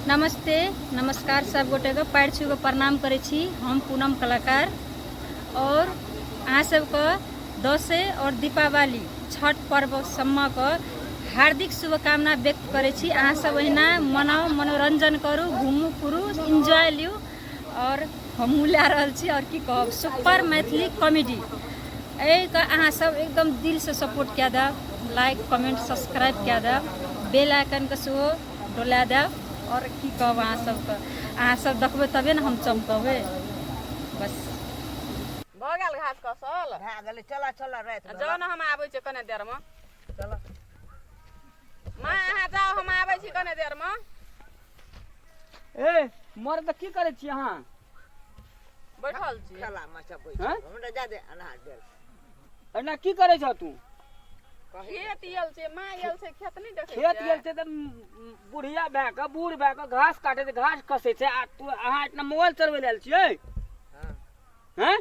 नमस्ते नमस्कार सब गोटेके पैर छू के प्रणाम करै छी। हम पूनम कलाकार और अहाँ सबके दसैँ और दीपावली छठ पर्व सम्मके हार्दिक शुभकामना व्यक्त करै छी। अहाँ सब एहिना मनाउ, मनोरंजन करू, घुमू फिरू, एन्जॉय लिउ। और हमहूँ लए रहल छी और की कहब, सुपर मैथिली कॉमेडी एहिके अहाँ सब एकदम दिलसँ सपोर्ट कए देब, लाइक कमेंट सब्सक्राइब कए देब, बेल आइकनके सेहो डोला देब। और की कहब अहाँ सबके, अहाँ सब देखबै तबे ने हम चमकबै। बस भऽ गेल घास कसल। भए गेलै, चलऽ चलऽ राति आ जाउ ने, हम आबै छी कने देरमे। चलऽ माँ, अहाँ जाउ, हम आबै छी कने देरमे। ए मर्द, की करै छी अहाँ? बैठल छी। खेला माछ बैठ हैं? हमरा जादे अनाज देल। एना की करै छह तू? खेत आयल छै माँ, आयल छै खेत, नहि देखै खेत छियै? गेल छै तऽ बुढ़िया भए कऽ, बूढ़ भए कऽ घास काटै छै, घास खसै छै, आ तू अहाँ इतना मोबाइल चलबै लए आयल छियै? हँ। हैं?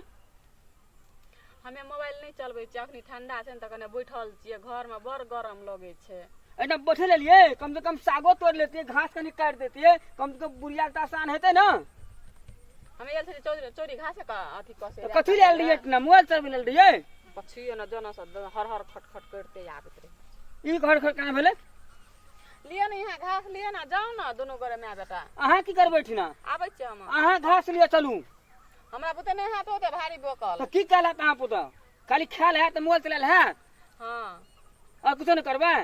हमे मोबाइल नहि चलबै छियै। अखनी ठंडा छै ने तऽ कने बैठल छियै घरमे, बड़ गरम लगै छै। एना बैठे लेलियै? कम से कम सागो तोड़ि लेतियै, घास कनि काटि देतियै, कम से कम बुढ़िया के तऽ आसान हेतै ने। हम आयल छलियै चौरी चौरी घासे क अथी कसे। तऽ कथी लए आयल रहियै एतना? मोबाइल चलबै लए आयल रहियै? पछुए ने जना से हर हर खट खट करिते आबैत रहै। ई घर घर केना भेलै? लिअ ने यहाँ घास लिअ ने, जाउ ने दुनू गोरे माय बेटा। अहाँ की करबै एहिठिना? आबै छियै हम। अहाँ घास लिअ, चलू। हमरा बुते नहि हैत ओते भारी बोकल। तऽ की कैल हैत अहाँ पुतऽ? खाली खायल हैत तऽ मोबाइल चलायल हैत? हँ। आओर कुछो नहि करबै?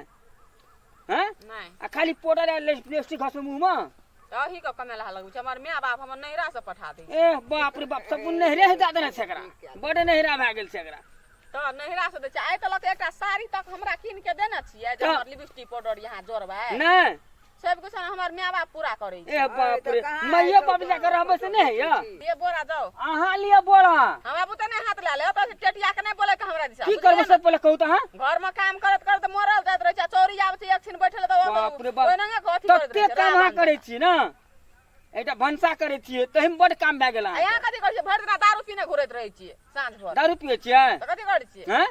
हैं? नहि। आ खाली पाउडर आ लिपस्टिक घसबै मुँहमे? अही के कमेलहा लगै छै। हमर माय बाप हमर नैहरा से पठा दै छै। ए बाप रे बाप, सब नैहरे से दए देने छै एकरा, बड्ड नैहरा भए गेल छै एकरा। तऽ नैहरा से दै छै। आइ तलक एकटा साड़ी तक हमरा कीन के देने छियै जे तऽ- हमर लिपस्टिक पाउडर यहाँ जोड़बै? नहि। सब कुछ हमर माय बाप पूरा करै छै। ए बाप रे, तऽ कहाँ माइयो हेतौ बाप जाके रहबै से नहि होइया? लिए बोरा, जाओ। अहाँ लिअ बोरा। हमरा बुते नहि हाथ लए ले, ओतऽ से टेटिया के नहि बोले के हमरा दिशा। की करबै सब पहिले कहू तऽ अहाँ। घर में काम करत करत मरल जाइत रहै छै आ चोरी आबै छै, एक छिन बैठल तऽ ओ बाप रे बाप। ओहिनांगे अथी करैत रहै तते छै। काम अहाँ रावण करै छी ने, एकटा भनसा करै छियै, तहिमे बड्ड काम भए गेल आ यहाँ अहाँके। कथी करै छियै? भरि दिना दारू पीने घुरैत रहै छियै साँझ भर। दारू पियै छियै? तऽ कथी करै छियै? हैं?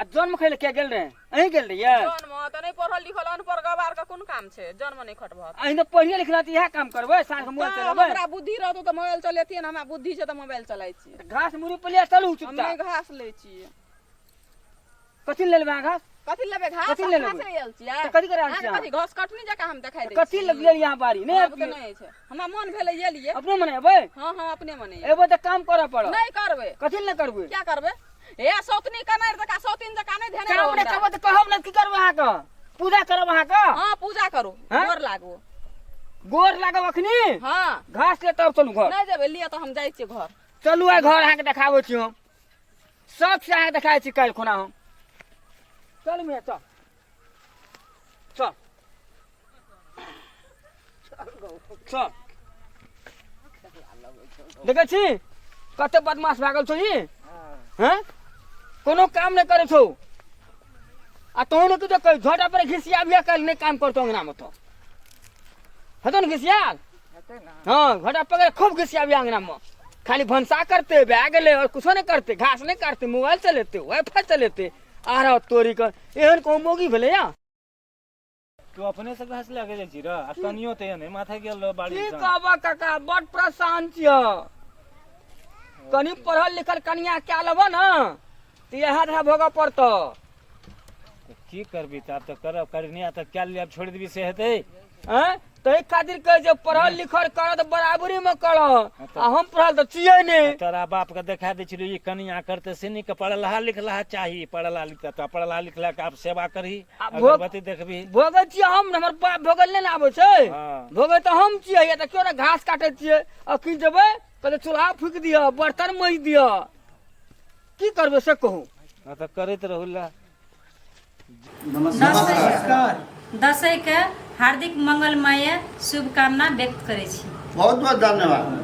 आ जन्म खाइ लए के गेल रहै? अहीं गेल रहियै? जन्म तऽ नहि, पढ़ल लिखल अनपढ़ गवार के कोन काम छै? जन्म नहि खटबह। अहीं तऽ पढ़िए लिखला तऽ इएह काम करबै, साँझ के मोबाइल तऽ चलेबै? हमरा बुद्धि रहतौ तऽ मोबाइल चलेतियै ने। हमरा बुद्धि छै तऽ मोबाइल चলাই छियै। घास मुड़ी पर लिअ, चलू। हम चुपचाप नहि घास लै छियै। कथी ले लेबै अहाँ घास? कथी लेबै घास? कथी ले हम घास लेबै? नहि आयल छियै। तऽ कथी करे आयल अहाँके छियै? कथी घास कटनी जकाँ हम देखाइ दै कथी छी? लग लेलियै अहाँ बाड़ी नहि? हमरा बुते नहि छै, हमरा मन भेलै एलियै। अपने मने एबै? हँ हँ, अपने मने एबै तऽ काम करऽ पड़त। नहि करबै। कथी ले नहि करबै? क्या करबै? हे सौतनी कनारि जकाँ, सौतीन जकाँ नहि धेने काम रहू नहि हमरा। करबै तऽ कहब ने, की करबै अहाँके? पूजा करब अहाँके? हँ, पूजा करू। हँ? गोर लागू। गोर लागब अखनी? हँ। घास ले तब चलू घर। नहि जेबै, लिअ तऽ हम जाइ छियै घर। चलू, आइ घर अहाँके देखाबै छी हम, सबसँ अहाँके देखाबै छी काल्हि खुना हम। चल मिया, चल चल चल। देखै छी कते बदमाश भए गेल छौ ई। हैं, कोनो काम नहि करै छौ आ तोहू ने किछो कहि झोटा पर घिसियाबिया। काल्हि नहि काम करतौ अंगनामे तऽ हेतौ ने घिसियाल? हेतै ने। हँ, घोड़ा पकड़ खूब घिसियाबिया अंगनामे। खाली भनसा करते भए गेलै और कुछो नहि करते, घास नहि काटते, मोबाइल चलेते, वाईफाई चलेते। आर तोरी के एहन कहूँ मौगी भेलै या? तू अपने से घास लए के जाइ छी र आ कनियो तऽ एहने माथा गेल रह बाड़ी की दिसन। कहबह काका, बड परेशान छिय। कनि पढ़ल लिखल कनिया कए लेबह ने तऽ इएह धरा भोगऽ पड़तौ। तऽ की करबी तऽ आब तऽ करब करनिया तऽ कए लिअ, आब छोड़ि देबी से हेतै? आँय, ताहि खातिर कहै छै पढ़ल लिखल कर तऽ बराबरी मे कर, आ हम पढ़ल तऽ छियै नहि। तोरा बाप के देखा दै छलियै, ई कनिया करते से नीक पढ़लहा लिखलहा चाही। पढ़लहा लिखला तऽ पढ़लहा लिखला के आब सेवा करही। आ भोग- अगरबत्ती देखबी। भोगै छियै हम, हमर बाप भोगल नहि ने आबै छै। हँ। भोगै तऽ हम छियै। या तऽ केओ ने घास काटै छियै, अखन जेबै कहते चूल्हा फूकि दिअ, बर्तन माजि दिअ। की करबै से कहू? हँ, तऽ करैत रहू ला। नमस्कार। दसैँके हार्दिक मङ्गलमय शुभकामना व्यक्त करै छी। बहुत बहुत धन्यवाद।